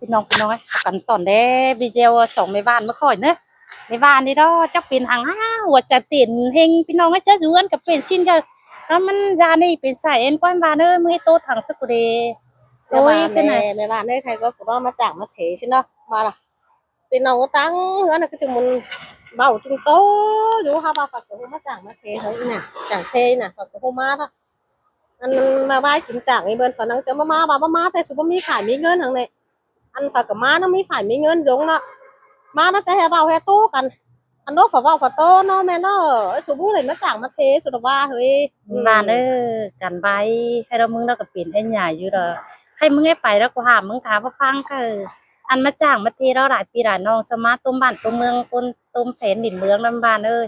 ພີ່ນ້ອງ ພີ່ນ້ອງເອີຍ ກັນຕອນແລ ວິດີໂອສອງແມ່ບ້ານມາຂ້ອຍເນີ ແມ່ບ້ານນີ້ເນາະ ຈັກເປັນຫຍັງ ອ້າ ຫົວໃຈເຕັ້ນເຮັງ ພີ່ນ້ອງເອີຍ ຈະຢູ່ເຮືອນກໍເປັນຊິນ ຈະ ແລ້ວມັນຢານີ້ເປັນສາຍເອັນ ກວາມວ່າເນີ ມື້ໂຕຖັງສະກຸເດ ໂຕຍຂຶ້ນນະ ແມ່ບ້ານເອີຍ ໃຄກໍກູເນາະ ມາຈ້າງມາເທຊິເນາະ ມາລະ ພີ່ນ້ອງຕັ້ງເຮືອນນະ ຄືຈະມຸນເວົ້າຈຶ່ງໂຕຢູ່ ເຮົາວ່າປາກກະໂຮມາຈ້າງມາເທເຮົາອີ່ນະ ຈ້າງເທນະ ປາກກະໂຮມາລະ ອັນນັ້ນມາວາຍກິນຈາກນີ້ເບິ່ນ ເຂົານັ່ງຈະມາ ມາ ວ່າມາ ມາແຕ່ສຸບໍ່ມີຂາຍມີເງິນຫັ້ນແຫຼະ ອັນຝາກກະມານຳມີຂາຍມີເງິນຢົງເນາະ ມານະຈະແຮ່ເວົ້າແຮ່ໂຕ້ກັນ ອັນໂນຝາເວົ້າຝາໂຕ້ເນາະແມ່ເນາະ ເອີຍ ສຸບໍ່ໄດ້ມາຈ້າງມາເທ ສຸລະວ່າເຮີຍ ບ້ານເອີຍ ກັນໄວ້ ໃຄລະມຶງລະກະເປັນໄອ້ໃຫຍ່ຢູ່ດອກ ໃຄມຶງໄດ້ໄປລະກູຫາມມຶງຖ້າບໍ່ຟັງ ກະ ອັນມາຈ້າງມາເທລະຫຼາຍປີຫຼາຍນ້ອງ ສະມາຕົມບ້ານຕົມເມືອງ ຄົນຕົມແຜ່ນດິນເມືອງນຳບ້ານເອີຍ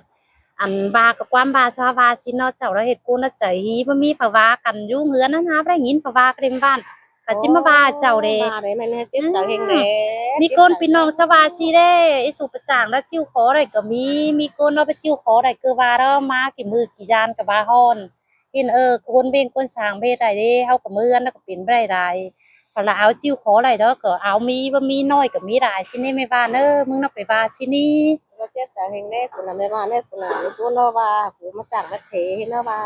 ອັນວ່າກໍຄວາມວ່າຊາວວ່າຊິເນາະ ເຈົ້າລະເຮັດຄົນລະໃຈດີ ບໍ່ມີຜະວ່າກັນຢູ່ເຮືອນນັ້ນຫາບໍ່ໄດ້ຍິນຜະວ່າກັນເດ້ບ້ານ ກໍຊິມາວ່າເຈົ້າເດ້ ວ່າໄດ້ແມ່ນເຈັບໃຈແຮງແດ່ ມີຄົນພີ່ນ້ອງຊາວວ່າຊິເດ້ ອີສຸປະຈາງລະຈິ້ວຂໍໄດ້ກໍມີ ມີຄົນເນາະໄປຈິ້ວຂໍໄດ້ຄືວ່າລະມາກີ່ມື້ກີ່ຍານກໍວ່າຮ້ອນ ເຫັນ ເອີ ຄົນເວັງຄົນສາງເຮັດໄດ້ເດ້ ເຮົາກໍເມືອນລະກໍເປັນໄປໄດ້ຫຼາຍ ຄັນລະເອົາຈິ້ວຂໍໄດ້ດອກ ກໍເອົາມີບໍ່ມີນ້ອຍກໍມີຫຼາຍຊິນີ້ແມ່ບ້ານເອີຍ ມຶງນະໄປວ່າຊິນີ້ ລະເຈັບໃຈແຮງແດ່ ພຸ້ນນະແມ່ບ້ານເອີຍ ພຸ້ນນະ ມີຄົນລະວ່າ ໂອ ມາຈ້າງມາເທເຫັນລະວ່າ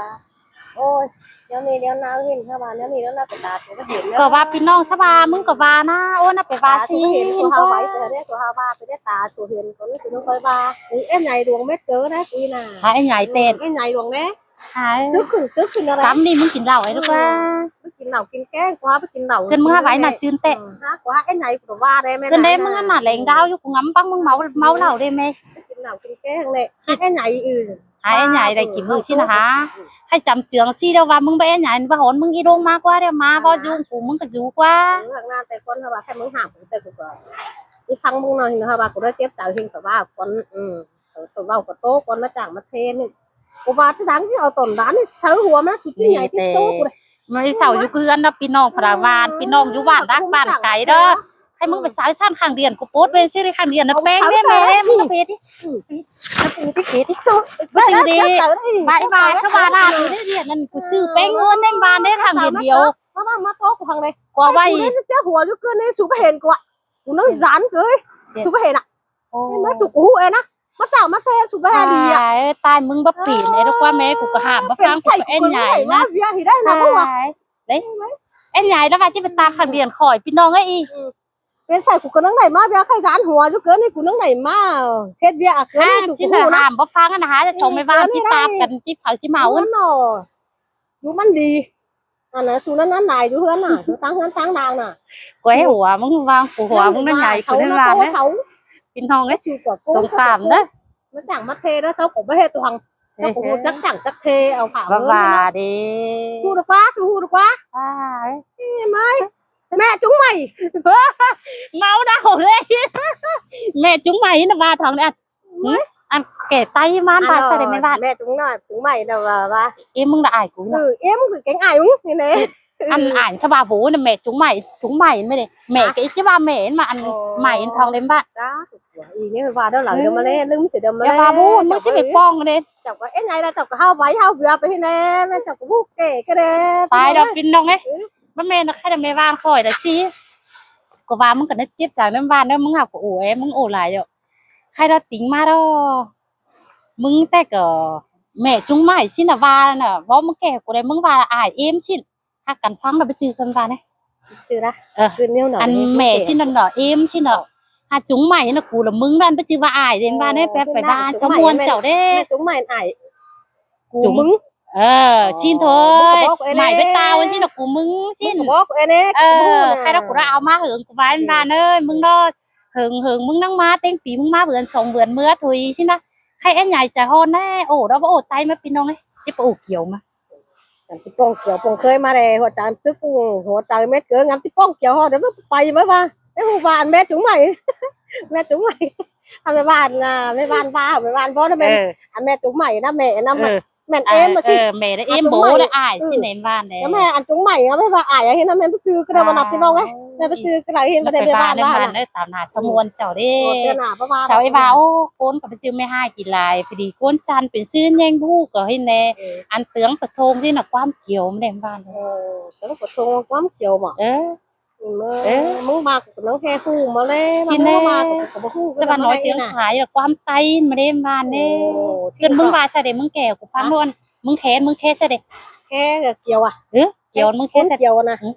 ໂອ້ຍ ແນວນີ້ແນວນັ້ນເຫັນລະວ່າ ແນວນີ້ແນວນັ້ນ ເປັນຕາສູບໍ່ເຫັນ ກໍວ່າພີ່ນ້ອງຊາວວ່າ ມຶງກໍວ່ານະ ໂອ້ ນະໄປວ່າຊິ ເຫັນ ເຫັນ ເຂົາວ່າໄປເດ້ ເຂົາວ່າໄປເດ້ ຕາສູເຫັນ ຕົວນີ້ຄືຂ້ອຍວ່າ ອຸ້ຍ ເອັນໃຫຍ່ດວງເມັດເກີນນະ ອຸ້ຍນະ ຫາເອັນໃຫຍ່ແຕກ ເອັນໃຫຍ່ດວງແດ່ ຫາຍ ຕຶກຂຶ້ນຕຶກຂຶ້ນອະໄລ ກຳນີ້ມຶງກິນເຫຼົ້າໄອ້ລູກວ່າ ໄປກິນເຫຼົ້າກິນແກງ ກູຫາໄປກິນເຫຼົ້າ ຂຶ້ນເມືອໄວ້ນະຈື່ນແຕະ ຫາກູຫາໄອ້ໃຫຍ່ກູວ່າໄດ້ແມ່ ຂຶ້ນໄດ້ມຶງອັນນະແຫຼງດາວຢູ່ ກູງຳຟັງມຶງເມົາເຫຼົ້າເຫຼົ້າເຫຼົ້າເດ້ແມ່ ກິນເຫຼົ້າກິນແກງແຫຼະ ຊິໄອ້ໃຫຍ່ອື່ນ ຫາໄອ້ໃຫຍ່ໄດ້ກິນມື້ຊິນະຫາ ໃຫ້ຈຳເຈືອງຊິແລ້ວວ່າມຶງໄປໄອ້ໃຫຍ່ ບໍ່ຮອນມຶງອີລົງມາກວ່າ ດຽວມາບໍ່ຢູ່ກູ ມຶງກໍຢູ່ກວ່າ ເອີ ນານແຕ່ກ່ອນເຮົາວ່າ ໃຫ້ມຶງຫາມແຕ່ກູກໍ ອີກຄັ້ງມຶງໜ້ອຍເຮົາວ່າ ກູໄດ້ເຈັບໃຈເຮັງ ແຕ່ວ່າກ່ອນ ເອີ ເຂົາເວົ້າກັບໂຕກ່ອນມາຈ້າງມາເທນີ້ ບໍ່ວ່າຈະດັງຊິເອົາຕອນດານນີ້ ເຊີຫົວມາສຸດໃຫຍ່ຕິດໂຕພຸ້ນ ມາເຊົ່າຢູ່ເຮືອນນະ ພີ່ນ້ອງພະລາວານ ພີ່ນ້ອງຢູ່ບ້ານດັກບ້ານໄກເດີ ໃຫ້ມຶງໄປໃສ່ຊັ້ນຂ້າງດຽນ ກູໂປດເວັນຊິໄດ້ຂ້າງດຽນນະ ແປ້ງແດ່ແມ່ເດ້ ມຶງນະເພດນີ້ ອື ເພດນີ້ ບາຍບາຍ ສະບາຍລາດເດ້ ດຽນນັ້ນ ກູຊື້ແປ້ງເງິນໃນບ້ານເດ້ ຂ້າງດຽນດຽວ ມາ ມາ ມາໂຕະກູຟັງເດ້ ກວ່າໄວ້ ເຈົ້າຫົວຢູ່ເກີນໃນສູບໍ່ເຫັນກູ ກູນັ່ງຢ້ານເກີຍ ສູບໍ່ເຫັນອະ ໂອ້ ເຫັນມາສຸກຮູ້ເອນະ ມາເຈົ້າມາແທ້ສຸແບດີອະ ຕາຍ ຕາຍ ມຶງບໍ່ປີນເອດກວ່າແມ່ ກູກໍຫ້າມບໍ່ຟັງ ກູກໍແອນໃຫຍ່ນະ ເວຍ ເດ້ ແອນໃຫຍ່ລະວ່າຊິໄປຕາກຂັນດຽນຂ້ອຍ ພີ່ນ້ອງເອີຍ ອີ ເປັນໃສ່ ກູກໍນັ່ງໄດ້ມາ ເວຍ ໃຄສານຫົວຢູ່ເກີນນີ້ ກູນັ່ງໄດ້ມາເຮັດວຽກເກີນນີ້ ສູຫາມບໍ່ຟັງນະ ຫາແຕ່ສອງແມ່ບ້ານຊິຕາບກັນ ຊິເຜົາຊິເໝົາ ຢູ່ມັນດີ. ອັນນັ້ນ ສູນັ້ນນັ້ນຫຼາຍຢູ່ເຮືອນນະ ຢູ່ຕາງເຮືອນຕາງດາງນະ ກວຍຫົວມຶງວາງ ກູຫົວມຶງນັ້ນໃຫຍ່ ກູນັ້ນວ່າເດ້ ພີ່ນ້ອງເອີຍ ສູກວ່າໂກງ ຕົງຕາມເດີ ມາຈ້າງມາເທເດີ ເຈົ້າກໍບໍ່ເຮັດຕົວຫັ້ນ ເຈົ້າກໍຮູ້ຈັກຈ້າງຈັກເທ ເອົາຜ້າ ວ່າວ່າເດ້ ຮູ້ດອກວ່າ ສູຮູ້ດອກວ່າ ອ້າຍ ແມ່ຈຸງໃໝ່ ເມົາດາວເລີຍ ແມ່ຈຸງໃໝ່ນະວ່າທອງເດ ອັນແກ່ໄຕ້ມານ ພາສາໃດແມ່ນວ່າ ແມ່ຈຸງໜ້ອຍຈຸງໃໝ່ນະວ່າວ່າ ເອີ ມຶງລະອາຍກູນະ ເອີ ເອີ ມຶງຄືແກງອາຍມຶງນີ້ແຫຼະ ອັນອາຍສະບາໂຫນະ ແມ່ຈຸງໃໝ່ຈຸງໃໝ່ແມ່ນີ້ ແມ່ກໍຊິວ່າແມ່ມາ ອັນໃໝ່ອັນທອງເລັມບາດ ອີນີ້ວ່າເດີ ເດີມາແລ້ວ ລືມຊິເດີມາແລ້ວ ວ່າບູນ ມຶງຊິໄປປ້ອງເດ້ ເຈົ້າກໍເອັນໃຫຍ່ລະ ເຈົ້າກໍເຮົາໄວ້ເຮົາເບືອໄປຫັ້ນແຫຼະ ແມ່ເຈົ້າກໍຮູ້ແກ່ກໍແດ່ ຕາຍດອກພີ່ນ້ອງເອີຍ ບໍ່ແມ່ນດອກ ໃຄແຕ່ແມ່ບ້ານຂ້ອຍລະຊິ ກໍວ່າມຶງກໍໄດ້ເຈັບໃຈນຳບ້ານເດີ ມຶງຫາກໍໂອ້ຍ ມຶງໂອ້ຫຼາຍດອກ ໃຄລະຕິງມາດອກ ມຶງແຕ່ກໍແມ່ຈຸງໃໝ່ຊິນະວ່ານະ ເວົ້າມຶງແກ່ກູໄດ້ ມຶງວ່າອາຍເອມຊິນ ຫາກັນຟັງລະໄປຈື່ກັນວ່າແນ ຈື່ລະ ເອີ ຄືແນວໃດ ອັນແມ່ຊິນະເນາະ ເອມຊິນະ ຫາຈຸງໃໝ່ນະ ກູລະມຶງນັ້ນໄປຈື່ວ່າອາຍເດ້ ວ່າແນ ແປ ໄປວ່າສະໝວນເຈົ້າເດ້ ແມ່ຈຸງໃໝ່ອາຍ ກູມຶງ ເອີ ຊິນໂທຍ ໃໝ່ໄປຕາວຊິນະ ກູມຶງຊິນ ບອກເອີ ໃຄລະກູລະເອົາມາເຫິງ ກູວ່າແມ່ນເອີຍ ມຶງເນາະ ເຫິງເຫິງ ມຶງນັ່ງມາເຕັງປີ ມຶງມາເດືອນສອງເດືອນເມືອໂທຍຊິນະ ໃຄແອນໃຫຍ່ໃຈຮ້ອນແນ່ ໂອ້ ລະບໍ່ໂອ້ໄຕມາ ພີ່ນ້ອງເອີຍ ຊິໄປໂອ້ກຽວມາ ງາມຊິປ້ອງກຽວປ້ອງເຄີຍມາແດ່ ຫົວໃຈຕຶກ ຫົວໃຈເມັດເກີງາມຊິປ້ອງກຽວຮອດ ດຽວໄປມາວ່າ ໄດ້ຮູ້ວ່າອັນແມ່ຈຸງໃໝ່ ແມ່ຈຸງໃໝ່ ອັນແມ່ບ້ານນະ ແມ່ບ້ານວ່າ ແມ່ບ້ານບໍ່ນະ ແມ່ນ ເອີ ອັນແມ່ຈຸງໃໝ່ນະ ແມ່ນະ ເອີ ແມ່ນເອມມາຊິ ເອີ ແມ່ນເອມບໍ່ໄດ້ອາຍຊິແນມບ້ານແດ່ ແມ່ອັນຈຸງໃໝ່ນະ ແມ່ວ່າອາຍ ເຫັນນະ ແມ່ບໍ່ຈື່ກໍໄດ້ວ່ານະ ພີ່ນ້ອງເອີຍ ແມ່ບໍ່ຈື່ກໍໄດ້ ເຫັນບໍ່ໄດ້ແມ່ບ້ານວ່ານະ ຕາມໜ້າສະໝວນເຈົ້າເດ້ ເຈົ້າເອວ່າ ຄົນກໍໄປຈື່ແມ່ຮ້າຍກິນຫຼາຍ ພໍດີຄົນຈັນເປັນຊື່ແຍງຜູ້ກໍເຫັນແດ່ ອັນເຕືອງປະໂທງຊີ້ນະ ຄວາມກຽວມັນແດ່ບ້ານ ເອີ ເຕືອງປະໂທງຄວາມກຽວບໍ ເອີ ເອີ ມຶງວ່າກູກຳລັງແຮ່ຮູ້ມາແລ້ວ ຊິແນ່ ວ່າມຶງວ່າກູກະບໍ່ຮູ້ ສະຫວັນນ້ອຍເຕີງຂາຍ ແລ້ວຄວາມໄຕມາເດ້ ມາແນ່ ໂອ້ ຊິ ເກີດມຶງວ່າຊະເດ ມຶງແກ່ກູຟັງ ຮະ ໂລດ ມຶງແຄ່ ມຶງແຄ່ຊະເດ ແຄ່ກຽວອະ ເອີ ກຽວ ມຶງແຄ່ຊະ ກຽວນະ ອື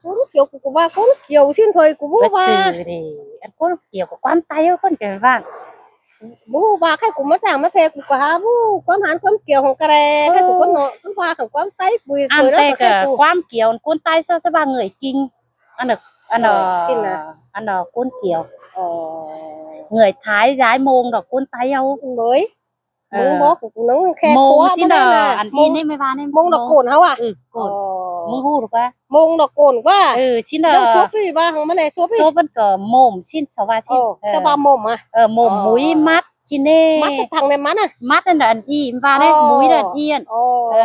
ຄົນກຽວ ກູກໍວ່າຄົນກຽວ ຊິນຖອຍ ກູບໍ່ວ່າ ເອີ ອັນຄົນກຽວກັບຄວາມໄຕ ຄົນກຽວວ່າ ບໍ່ຮູ້ວ່າໃຄກູມາຈ້າງມາແທ້ ກູກໍຫາບໍ່ຮູ້ຄວາມຫັນຄວາມກຽວຂອງກະແລ ໃຄກູຄົນເນາະ ຄືວ່າຂອງຄວາມໄຕປຸຍ ອັນແຕ່ກະຄວາມກຽວຄົນໃຕ້ຊະ ຊະວ່າເຫງີຍກິງ ອັນ ອັນ ເອີ ຊິນນະ ອັນ ຄົນກຽວ ເຫງີຍທ້າຍຍ້າຍໂມງດອກຄົນໃຕ້ເຮົາ ເອີຍ ເອີ ມຶງບອກກູໜຶ່ງແຄ່ໂມງຊິນດອກ ອັນອີ່ນີ້ແມ່ວ່ານີ້ ໂມງດອກໂກນເຮົາອະ ເອີ ໂກນ ອໍ ມຶງຮູ້ຫຼືວ່າ ໂມງດອກໂກນວ່າ ເອີ ຊິນດອກ ໂຊບວ່າຫັ້ນມາແລ້ ໂຊບ ໂຊບມັນກໍໂມມຊິນ ສະວ່າຊິນ ເອີ ສະວ່າໂມມອະ ເອີ ໂມມ ອໍ ມຸຍມັດຊິນເນ ມັດທາງໃນມັນນະ ມັດອັນ ອັນອີ່ວ່າໄດ້ ອໍ ມຸຍອັນອີ່ ອໍ ເອີ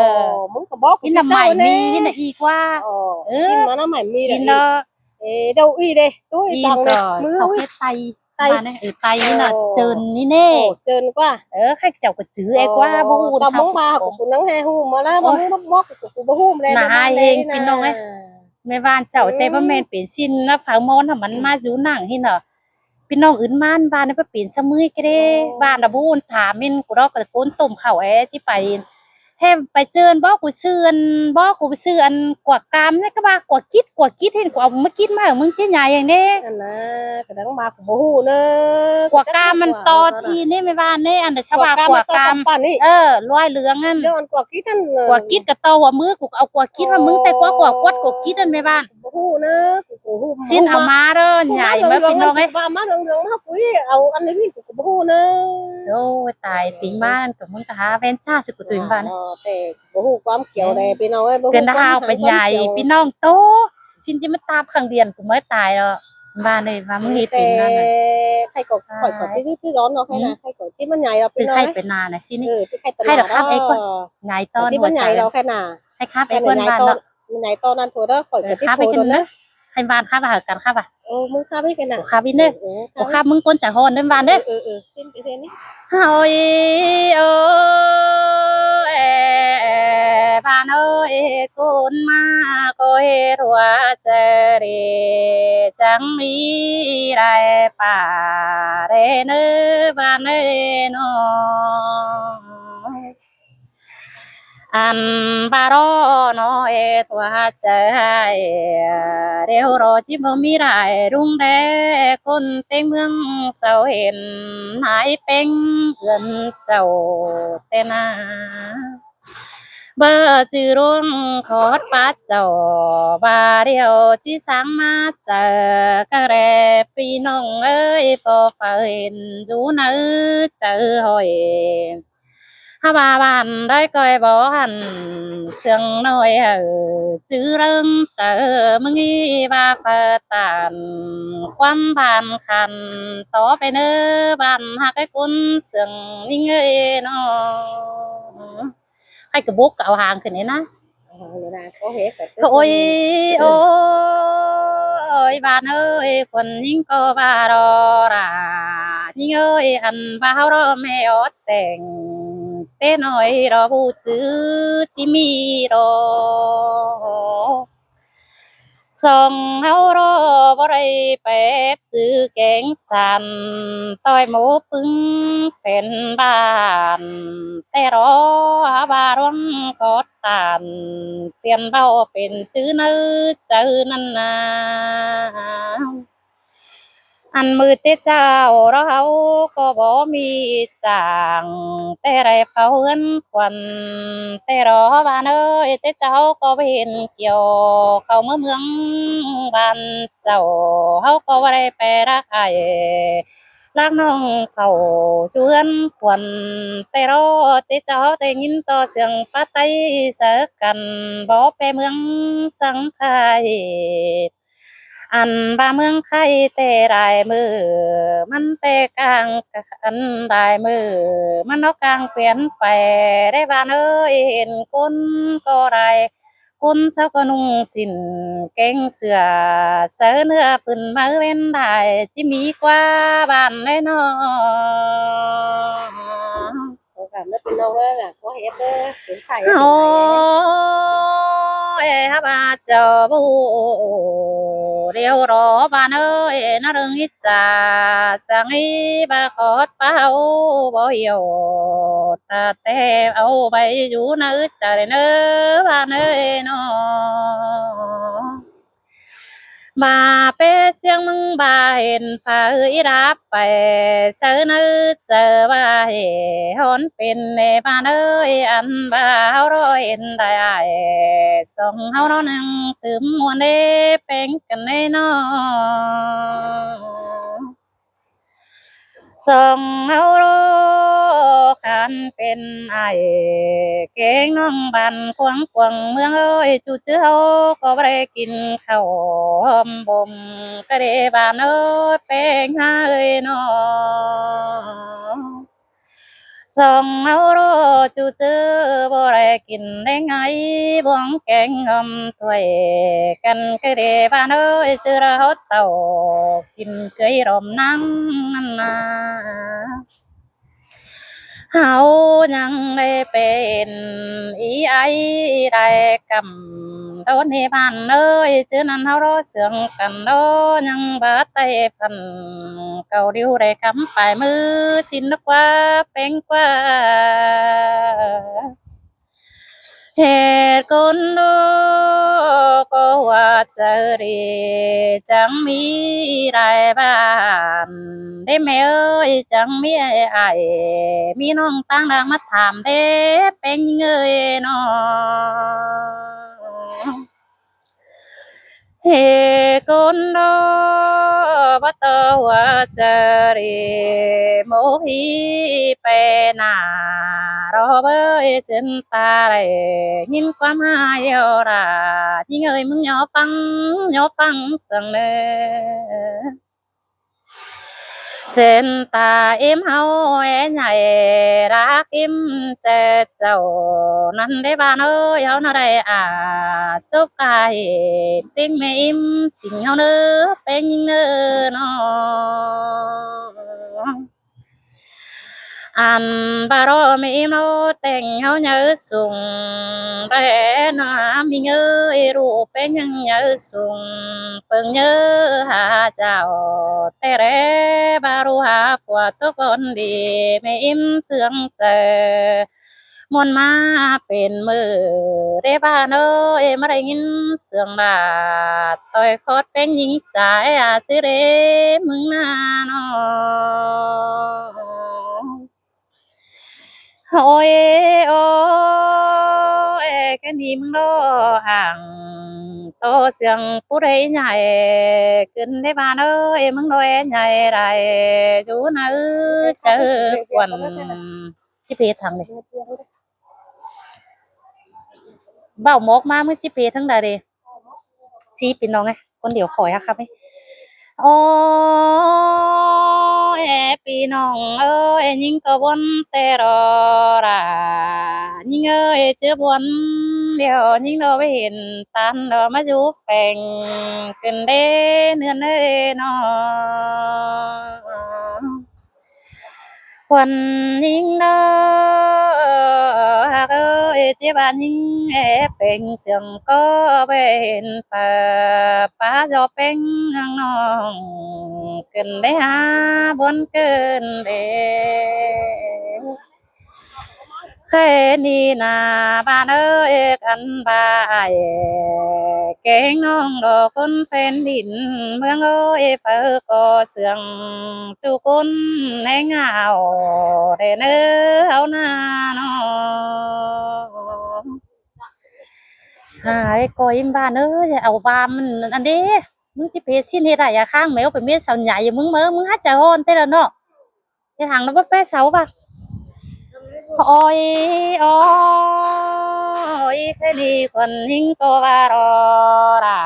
ມຶງກໍບອກກູ ຊິນນະໄມ້ມີ ຊິນນະອີ່ກວ່າ ອໍ ເອີ ຊິນມານະໄມ້ມີ ຊິນດອກ ເອີ ເຈົ້າອີ່ເດ້ ໂອ້ຍ ອີ່ກໍຊອກເຮັດໄຕ ໄຕ ມາເນ ເອີ ໄຕນີ້ນະ ອໍ ເຈີນນີ້ເນ ໂອ້ ເຈີນກວ່າ ເອີ ໃຄເຈົ້າກໍຈື່ໄອ້ກວ່າ ອໍ ບໍ່ຮູ້ ຕາມງບາ ກູນັງແຮ່ຮູ້ມາແລ້ວ ວ່າມຶງບໍ່ບອກ ກູບໍ່ຮູ້ແລ້ວ ນາເຮງ ພີ່ນ້ອງເອີຍ ແມ່ບ້ານເຈົ້າ ອືມ ແຕ່ວ່າແມ່ນເປັນຊິນນະ ເຝົ້າມອນນະ ມັນ ອືມ ມາຢູ່ນັ່ງຫັ້ນເນາະ ພີ່ນ້ອງອື່ນມາບ້ານນີ້ ເປັນຊະມື້ກະເດ້ ອໍ ບ້ານລະບໍ່ຮູ້ ຖາມແມ່ນກູດອກ ກະໂກນຕົ້ມເຂົ້າແອ ຊິໄປ ແທ້ໄປເຈີນບໍ່ ກູເຊື່ອນບໍ່ ກູໄປຊື້ອັນກວາກກາມ ນີ້ກໍວ່າກວາກກິດ ກວາກກິດ ເຫັນກູເອົາມາກິນມາໃຫ້ມຶງຈິໃຫຍ່ເອງເດ້ ອັນນະ ກະດັງວ່າກູບໍ່ຮູ້ເດີ ກວາກກາມມັນຕອດອີ່ນີ້ແມ່ບ້ານເດ້ ອັນຊະວ່າກວາກກາມ ເອີ ລວຍເຫຼືອງຫັ້ນ ເລື່ອງອັນກວາກກິດຫັ້ນ ກວາກກິດກະຕໍ່ຫົວມື ກູເອົາກວາກກິດມາໃຫ້ມຶງ ແຕ່ກວາກກວາດກວາກກິດຫັ້ນແມ່ບ້ານ ບໍ່ຮູ້ເດີ ກູບໍ່ຮູ້ ຊິນເອົາມາເດີ ໃຫຍ່ມາພີ່ນ້ອງເອີຍ ວ່າມາເລື່ອງໆ ມາຫາກູເອົາອັນນີ້ ກູກໍບໍ່ຮູ້ເດີ ໂອ້ຍ ຕາຍ ຕິງມາ ກະມຶງກະຫາແວ່ນຈ້າ ຊິກູ ເອີ ຕື່ນບ້ານ ເອີ ແຕ່ ບໍ່ຮູ້ຄວາມກຽວແດ່ ເອີ ພີ່ນ້ອງເອີຍ ບໍ່ຮູ້ຄວາມ ເປັນດາວເປັນໃຫຍ່ ພີ່ນ້ອງໂຕ ຊິນຈິມາຕາບຂັງດຽນ ກູເມື່ອຍຕາຍແລ້ວ ບ້ານເອີຍ ວ່າມຶງເຮັດເປັນນັ້ນນະ ແຕ່ໃຄກໍ ຂ້ອຍກໍຈິຈື່ໆ ດອນເນາະ ໃຄນະ ອືມ ໃຄກໍຈິມາໃຫຍ່ແລ້ວ ພີ່ນ້ອງ ໃຄເປັນນານະຊິນີ້ ເອີ ໃຄກໍໜ້າ ໃຄລະຄັບໄອ້ກ່ອນ ໃຫຍ່ຕອນ ຈິມາໃຫຍ່ແລ້ວ ໃຄນະ ໃຫ້ຄັບໄອ້ກ່ອນ ໃຫຍ່ ບ້ານເນາະ ໃຫຍ່ຕອນນັ້ນໂພດເດີ ຂ້ອຍກໍຕິດໂພດເດີ ໃຫ້ບ້ານຄັບ ໃຫ້ກັນຄັບ ໂອ້ ມຶງຄັບໃຫ້ກັນນະ ໂອ້ ຄັບອີກເດີ ໂອ້ ຄັບ ມຶງກົນຈະຮ້ອນເດີບ້ານເດີ ເອີ ເອີ ເອີ ຊິນໄປເຊັນນີ້ ໂອ້ຍ ໂອ້ຍ ເອ ເອ ເອ ບ້ານເອີຍ ຄົນມາກໍເຮັດຫົວໃຈເຣ ຈັ່ງມີໄດ້ປາເດເນີ ບ້ານເອີຍນ້ອງ ອັນບາລໍນ້ອຍຕົວໃຈ ດຽວລໍຈິບໍ່ມີໄດ້ລຸງແດ ຄົນເຕັງເມືອງເຊົາເຫັນ ນາຍເປັງເຮືອນເຈົ້າແຕ່ນາ ເບີຈື່ລວງຂອດປາເຈົ້າ ວ່າດຽວຈິສ້າງມາເຈີກັນແລ ພີ່ນ້ອງເອີຍ ພໍເຝົ້າເຫັນຢູ່ໃນໃຈຫ້ອຍ ຫາວ່າບ້ານໃດກໍບໍ່ຫັນ ເຊື່ອງນ້ອຍເອີຍ ຈື່ເລື່ອງໃຈມຶງອີວ່າເຝົ້າຕານ ຄວາມບ້ານຂັນຕໍ່ໄປເນີ ບ້ານຮັກໄອ້ຄົນເຊື່ອງຍິງເອີຍນ້ອງ ໃຄກະບົກກະເອົາຫາງຂຶ້ນເອນະ ໂອ້ຍ ໂອ້ຍ ບ້ານເອີຍ ຄົນຍິງກໍວ່າລໍລະ ຍິງເອີຍ ອັນວ່າເຮົາລໍແມ່ອອດແຕ່ງ ແຕ່ນ້ອຍລໍບໍ່ຈື່ຈິມີລໍ ສອງເຮົາລໍບໍ່ໄດ້ແປບຊື້ແກງສັນ ຕ່ອຍໝູປຶງແຟນບ້ານ ແຕ່ລໍວ່າລວງຂອດ ຕານ ຕຽມເວົ້າເປັນຈື່ໃນໃຈນັ້ນນາ ອັນມື້ແຕ່ເຊົ້າເຮົາກໍບໍ່ມີຈ້າງ ແຕ່ໄດ້ເຝົ້າເຮືອນຂວັນ ແຕ່ລໍວ່າເນີຍ ແຕ່ເຈົ້າກໍບໍ່ເຫັນກ່ຽວ ເຂົ້າເມືອເມືອງບ້ານເຈົ້າ ເຮົາກໍບໍ່ໄດ້ໄປລາກອ້າຍ ລາກນ້ອງເຂົ້າສູ່ເຮືອນຂວັນ ແຕ່ລໍແຕ່ເຈົ້າໄດ້ຍິນຕໍ່ສຽງປາໄຕສະກັນ ບໍ່ໄປເມືອງສັງຄາເຫດ ອັນວ່າເມືອງໄຄແຕ່ຫຼາຍມື້ ມັນແຕກຕ່າງກັນຫຼາຍມື້ ມັນອອກກາງປ່ຽນໄປ ໄດ້ບ້ານເອີຍ ເຫັນຄົນກໍຫຼາຍ ຄົນເຊົາກໍນຸ່ງສິ້ນແກງເສື້ອ ໃສ່ເນື້ອຝືນໄມ້ເວັນໄດ້ ຈິມີກວ່າບ້ານໃດນ້ອງ ໂອ້ຍ ເຮົາວ່າເຈົ້າບໍ່ຮູ້ ດຽວລໍບ້ານເອີຍ ນະເລິງອິດຈາ ສັງອີບາຂອດປາເຮົາບໍ່ຫຽວ ຕາແຕ່ເອົາໄວ້ຢູ່ໃນໃຈເນີບ້ານເອີຍເນາະ. ມາເປສຽງມຶງບາເຫັນຟ້າເອີຍດາບໄປ ໃສ່ໃນໃຈວ່າເຫຮ້ອນເປັນແນ່ບ້ານເອີຍ ອັນວ່າເຮົາລໍເຫັນໄດ້ອ້າຍ ສອງເຮົາເນາະຍັງຕື່ມມ່ວນເດ້ແປງກັນແນ່ເນາະ. ສອງເຮົາລໍຄັນເປັນອ້າຍແກງນ້ອງບ້ານຂວາງກວາງເມືອງເອີຍ ຈູ່ຈື່ເຮົາກໍບໍ່ໄດ້ກິນເຂົ້າຫອມບົ່ມກະເດບ້ານເອີຍ ແປງຫາເອີຍເນາະ. ສອງເຮົາລໍຈູ່ຈື່ບໍ່ໄດ້ກິນແດງໄອບ່ວງແກງຫອມຖ້ວຍກັນກະເດບ້ານເອີຍ ຈື່ລະເຮົາເຕົ້າກິນເກືອຍດອມນາງນັ້ນນາ. ເຮົາຍັງໄດ້ເປັນອີໄອໄດ້ກຳໂດນເດບ້ານເອີຍ ຈື່ນັ້ນເຮົາລໍເຊື່ອງກັນໂດ ຍັງບາດໄຕ້ຟັນ ເກົາດິວໄດ້ກຳປາຍມື ສິ້ນກວ່າແປງກວ່າ ເຮັດຄົນໂດກໍວ່າໃຈດີ ຈັ່ງມີຫຼາຍບ້ານເດ້ແມ່ເອີຍ ຈັ່ງມີອ້າຍ ມີນ້ອງຕ່າງດາງມາຖາມເດ້ ເປັນເອີຍເນາະ. ເຮກົນໂດ ບໍ່ຕໍ່ວ່າຈະເຣໂມຮີໄປໜ້າ ລໍເບີຍເສັ້ນຕາໄດ້ຍິນຄວາມຫາຍໂອລາ ຍິງເອີຍ ມຶງຍໍຟັງ ຍໍຟັງສັງເນີ. ເສັ້ນຕາອີມເຮົາແອໃຫຍ່ ລາກອີມແຈເຈົ້ານັ້ນເດ້ບ້ານເອີຍ ເຮົານະໄດ້ອາສຸກາຍຕິງແມ່ອີມ ສິງເຮົາເນີ ເປັນຍິງເນີນ້ອງ ອັນບາລໍແມ່ອີມເຮົາແຕ່ງເຮົາໃຫຍ່ສູງ ແຕ່ນາມິງເອີຍ ລູກເປັນຍັງໃຫຍ່ສູງ ເບິ່ງເຍີຫາເຈົ້າ ແຕ່ແລບາລູຫາຜົວຕົກຄົນດີ ແມ່ອີມເຊື່ອງເຈີ ມ່ວນມາເປັນມື້ເດ້ບ້ານເອີຍ ມາໄດ້ຍິນສຽງລາດ ຕ່ອຍຄອດເປັນຍິງຈາຍອາຊິເດ ມຶງນານ້ອງ. ໂອຍ ໂອຍ ແຄ່ນີ້ມຶງລໍອ່າງ ໂຕສຽງຜູ້ໃດໃຫຍ່ຂຶ້ນໄດ້ບ້ານເອີຍ ມຶງລໍແອໃຫຍ່ໄດ້ຢູ່ໃນໃຈກວນ ຈິເພດທາງໃດ ເວົ້າໝອກມາ ມຶງຈິເພດທາງໃດເດ ຊີພີ່ນ້ອງເອີຍ. ຄົນດຽວຂ້ອຍຫັ້ນຄັບ ໂອຍ ພີ່ນ້ອງເອີຍ ຍິງກໍວົນແຕ່ລໍລາ ຍິງເອີຍ ເຈີບ່ອນດຽວ ຍິງລໍໄປເຫັນຕານດໍມາຢູ່ແຝງ ຂຶ້ນເດ້ເຮືອນເອີຍນ້ອງ. ຂວັນຍິງເດີ ຮັກເອີຍ ເຈັບບາດຍິງແອເປັງ ສຽງກໍໄປເຫັນຟ້າ ຟ້າຈອເປັງນາງນ້ອງ ຂຶ້ນໄດ້ຫາບົນເກີນເດ ແຄ່ນີ້ນາບ້ານເອີຍ ອັນບ້າອ້າຍ ແກງນ້ອງດອກຄົນແຜ່ນດິນເມືອງເອີຍ ເຝົ້າກໍເຊື່ອງ ສູ່ຄົນແຫ່ງເຮົາແດ່ເນີ ເຮົານານ້ອງ. ຫາຍ ກ້ອຍບ້ານເອີຍ ເອົາວ່າມັນອັນເດ້ ມຶງຊິເພຊິນເຮັດໄດ້ອາຄ້າງແມວໄປເມັດເສົາໃຫຍ່ ມຶງເມີ ມຶງຫາໃຈຮ້ອນແທ້ລະເນາະ. ເຮັດຫຍັງລະບໍ່ແປເສົາວ່າ ໂອຍ ໂອຍ ແຄ່ນີ້ຄົນຍິງກໍວ່າລໍລາ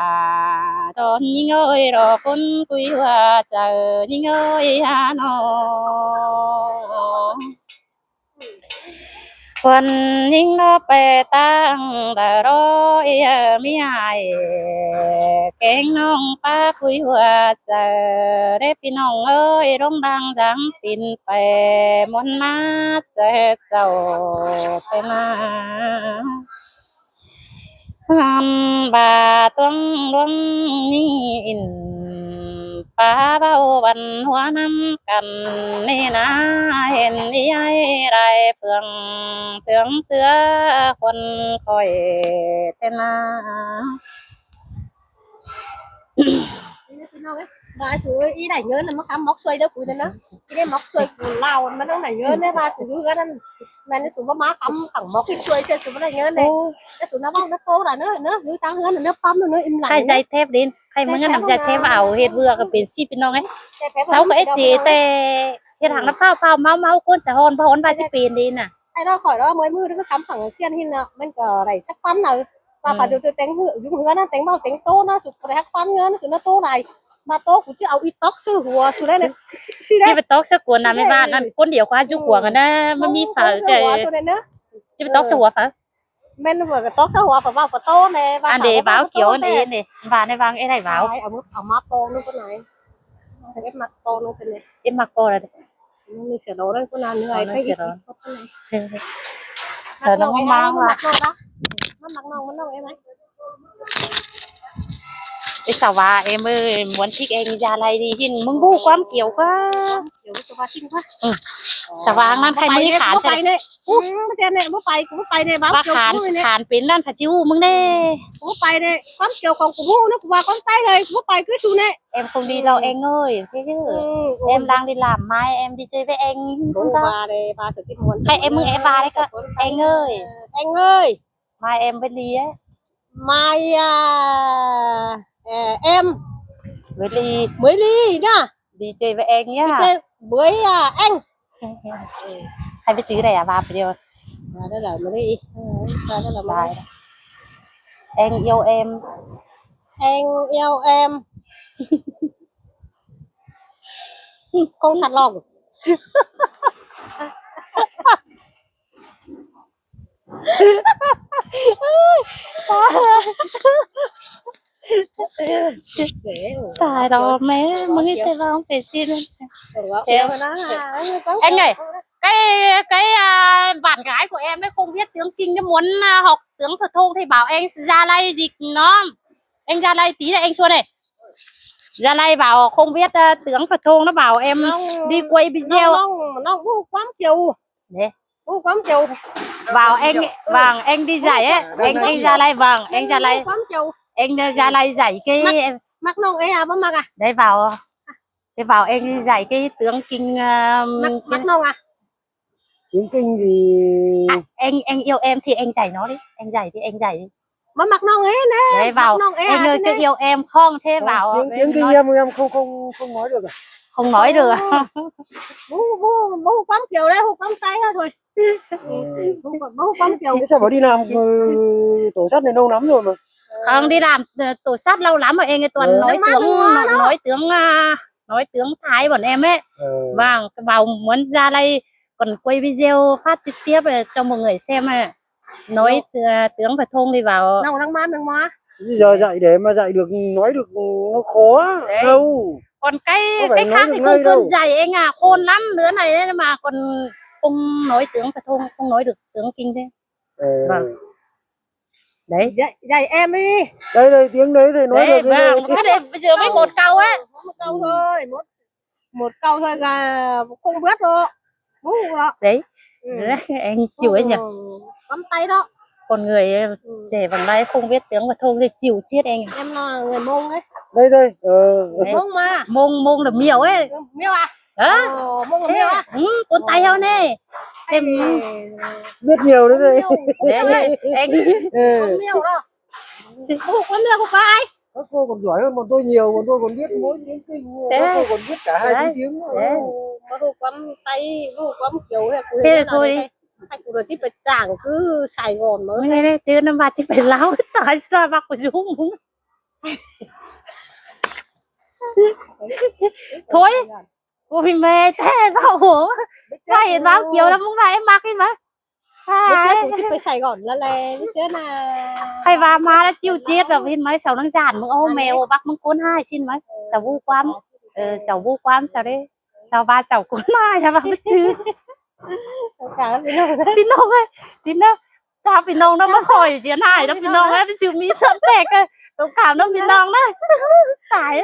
ດອນຍິງເອີຍ ດອກຄົນກຸຍຫົວໃຈ ຍິງເອີຍຫານ້ອງ. ຄົນຍິງເນາະໄປຕັ້ງດາລໍ ເອີຍ ມີອ້າຍ ແກງນ້ອງປາຄຸຍຫົວໃຈ ເດ້ພີ່ນ້ອງເອີຍ ລົງດັງຈັງຕີນໄປ ມ່ວນມາແຈເຈົ້າໄປມາ. ທ່ານວ່າຕົງດວງນີ້ອິນ ປາເວົ້າວັນຫົວນຳກັນນີ້ນາ ເຫັນອີໄອໄດ້ເຟືອງເຊື່ອງເຈື່ອຄົນຂ້ອຍແຕ່ນາ. ພີ່ນ້ອງເອີຍ ວ່າສູອີໄດ້ເງິນນະ ມາຄຳໝອກຊ່ວຍເດີກູນັ້ນນະ ອີໄດ້ໝອກຊ່ວຍກູລາວ ມັນຕ້ອງໄດ້ເງິນເດ້ ວ່າສູຢູ່ເຮືອນນັ້ນ ແມ່ນສູບໍ່ມາຄຳຂັງໝອກຊ່ວຍເຊື່ອສູບໍ່ໄດ້ເງິນເດ້ ແຕ່ສູນະເວົ້ານະໂຕລະເນີ ເນີ ຢູ່ທາງເຮືອນນະ ເນີປ້ຳເນີ ອີ່ມຫຼັງ ໃຄໃຈແທບເດ້ ໃຄເມືອງນຳໃຈແທບ ເອົາເຮັດເວືອກກໍເປັນສິບພີ່ນ້ອງເອີຍ ເຊົາກໍເອເຈແຕ່ເຮັດຫາງນະຟ້າວໆເມົາໆ ກົ້ນຈະຮ້ອນ ບໍ່ຮ້ອນວ່າຊິເປັນເດ້ນະ. ໄອ້ດອກຂ້ອຍດອກ ເມື່ອຍມືເດີ ຄຳຝັງສຽນຫີນນະ ມັນກໍໄດ້ສັກພັນນະ ວ່າປານຢູ່ແຕ່ງເຮືອນ ຢູ່ເຮືອນນະ ແຕ່ງເບົາແຕ່ງໂຕນະ ສຸກບໍ່ໄດ້ຮັກປານເງິນ ສຸນະໂຕຫຼາຍ ບາໂຕກູຈະເອົາອີຕອກໃສ່ຫົວສຸໄດ້ນະ ຊິໄດ້ ຊິໄປຕອກໃສ່ກົນນະ ແມ່ນວ່ານັ້ນ ຄົນດຽວກວ່າຈຸກວງນະ ມັນມີຝາແຕ່ ຊິໄປຕອກໃສ່ຫົວຝາ ແມ່ນວ່າກໍຕອກໃສ່ຫົວຝາ ເວົ້າຝາໂຕແດ່ ວ່າ ອັນເດ ເບົາກຽວອັນເອນີ້ ວ່າໃນວາງເອໄດ້ເບົາ ເອົາ ເອົາມາປອງໜຶ່ງກ່ອນນາຍ ເອັດມັກໂຕນເປັນເອັດມັກໂຕລະເດ ມີເສືອໂດນນັ້ນກໍນານເຫື່ອຍໄປອີກ ເສືອໂດນ ເສືອໂດນ ມັກນ້ອງ ມັກນ້ອງ ມັກນ້ອງ ມັກນ້ອງ ເອໄມ ເອສາວາ ເອເມີຍ ມ່ວນຊິກເອງ ຢ່າໄລ່ດີຫີນ ມຶງຮູ້ຄວາມກ່ຽວກວ່າ ກ່ຽວສະວາຊິງວ່າ ອື ສະວາງນັ້ນໃຄມີຂານ ບໍ່ໄປເດ້ ບໍ່ໄປເດ້ ບໍ່ໄປ ກູບໍ່ໄປເດ້ ວ່າຂານ ຂານເປັນນັ້ນ ຂະຈິ້ວມຶງເດ້ ກູບໍ່ໄປເດ້ ຄວາມກ່ຽວຂອງກູຮູ້ນະ ກູວ່າຄວາມໃຕ້ເລີຍ ກູບໍ່ໄປຄືສູແນ່. Em không đi đâu em ơi, thế chứ. Ừ, em đang đi làm mai em đi chơi với anh. Không sao. Ba đây, ba sẽ chip muốn. Hay em mừng em ba đấy cơ. Em ơi. Anh ơi. Mai em với Ly ấy. Mai à, à, em với Ly. Với Ly nhá. Đi chơi với em nhá. Đi chơi với à, anh. ໃຫ້ໄປຈື່ໄດ້ອະ ວ່າໄປດຽວ ມາໄດ້ລະ ມາໄດ້ອີກ ມາໄດ້ລະ ມາໄດ້ Anh yêu em. Anh yêu em. Không thật lòng. ຕາຍແລ້ວແມ່ ມຶງນີ້ຊິເວົ້າເປັນຊິ Em ơi, cái cái à, bạn gái của em đấy không biết tiếng Kinh, nó muốn à, học tiếng phổ thông thì bảo em Gia Lai dịch nó. Em Gia Lai tí là em Xuân này. Gia Lai bảo không biết à, tiếng phổ thông, nó bảo em đi quay video. ນ້ອງ ນ້ອງ ນ້ອງ ບໍ່ຮູ້ຄວາມກ່ຽວ Đấy. ຮູ້ຄວາມກ່ຽວ Bảo em, vâng, em đi dạy ấy. Em, em Gia Lai, vâng, em Gia Lai. ຮູ້ຄວາມກ່ຽວ Em Gia Lai dạy cái. ມັກ ມັກນ້ອງເອຫາ ບໍ່ມັກອະ Đấy bảo. Thế bảo em đi dạy cái tiếng Kinh, ờ, ມັກ ມັກນ້ອງອະ Tiếng Kinh thì. À, em, em yêu em thì em dạy nó đi. Em dạy đi, em dạy đi. ມາມັກນ້ອງເອແນ່ Đấy bảo, ມັກນ້ອງເອ em ơi cứ yêu em không, thế bảo. Tiếng, tiếng Kinh em, em không, không, không nói được à? Không nói được à? ບໍ່ ບໍ່ ບໍ່ຮູ້ຄວາມກ່ຽວເດ້ ຮູ້ຄວາມໃຕ້ເທົ່ານັ້ນ. ເອີ ບໍ່ ບໍ່ຮູ້ຄວາມກ່ຽວ Thế sao bảo đi làm, ừ, tổ sắt này lâu lắm rồi mà. Không, đi làm, ờ, tổ sắt lâu lắm rồi, em toàn nói tiếng, nói tiếng, à, nói tiếng Thái bọn em ấy. Vâng, bảo muốn ra đây còn quay video phát trực tiếp, ờ, cho mọi người xem ấy. Nói, ờ, tiếng phổ thông thì bảo. ນ້ອງ ນ້ອງ ມາ ນ້ອງ ມາ Giờ dạy để mà dạy được, nói được nó khó, lâu. Còn cái, cái khác thì không cần dạy anh à, khôn lắm, đứa này ấy mà còn không nói tiếng phổ thông, không nói được tiếng Kinh thế. Ờ. Vâng. Đấy. Dạy, dạy em đi. Đây, đây, tiếng đấy thì nói được. Đấy, vâng, cái đấy bây giờ mới một câu ấy. Một câu thôi, một, một câu thôi là không biết rồi. Ngu rồi. Đấy. Ừ. Đấy, anh chịu ấy nhỉ? Ừ, nắm tay đó. Con người, ừ, trẻ bằng đây không biết tiếng phổ thông thì chịu chết anh. Em là người Mông đấy. Đây, đây, ờ. Đấy. Mông mà. Mông, Mông là Miêu ấy. Miêu à? Hả? Ồ, Mông là Miêu à? Thế, ừ, con tay heo này. Em biết nhiều đấy. Đấy, anh. Ừ. Con Miêu đó. Ủa, con Miêu của phải. Các cô còn giỏi hơn bọn tôi nhiều, bọn tôi còn biết mỗi tiếng Kinh, các cô còn biết cả hai thứ tiếng nữa. Thế. Ồ, mà cô con tay, cô con kiểu hay cô thế là thôi đi. Hay cô là chỉ phải chàng cứ Sài Gòn mới. Mới đây, chứ nó mà chỉ phải láo, tái ra bác của Dũng. Thôi, ກູມີແມ່ແທ້ເວົ້າ ຖ້າເຫັນວ່າກ່ຽວແລ້ວ ມຶງວ່າໄອ້ມັກເຫັນໄໝ ບໍ່ເຈີ ກູຊິໄປໃສ່ກ່ອນລະແລ ບໍ່ເຈີນະ ໃຜວ່າມາແລ້ວຈິ້ວເຈັດລະ ເຫັນໄໝ ຊາວນາງຈານ ມຶງ ໂອ້ ແມວບັກ ມຶງກົ້ນຮ້າຍຊິນໄໝ ຊາວຮູ້ຄວາມ ເອີ ເຈົ້າຮູ້ຄວາມຊາເດ້ ຊາວວ່າເຈົ້າກົ້ນຮ້າຍ ຊາວວ່າບໍ່ຈື່ ພີ່ນ້ອງເອີຍ ຊິນເດີ. ເຈົ້າພີ່ນ້ອງນະ ມາຂໍເຈຍນາຍເດີພີ່ນ້ອງເອີຍ ມັນຊິມີສ່ວນແຕກ ຕ້ອງຖາມນຳພີ່ນ້ອງນະ ຕາຍ.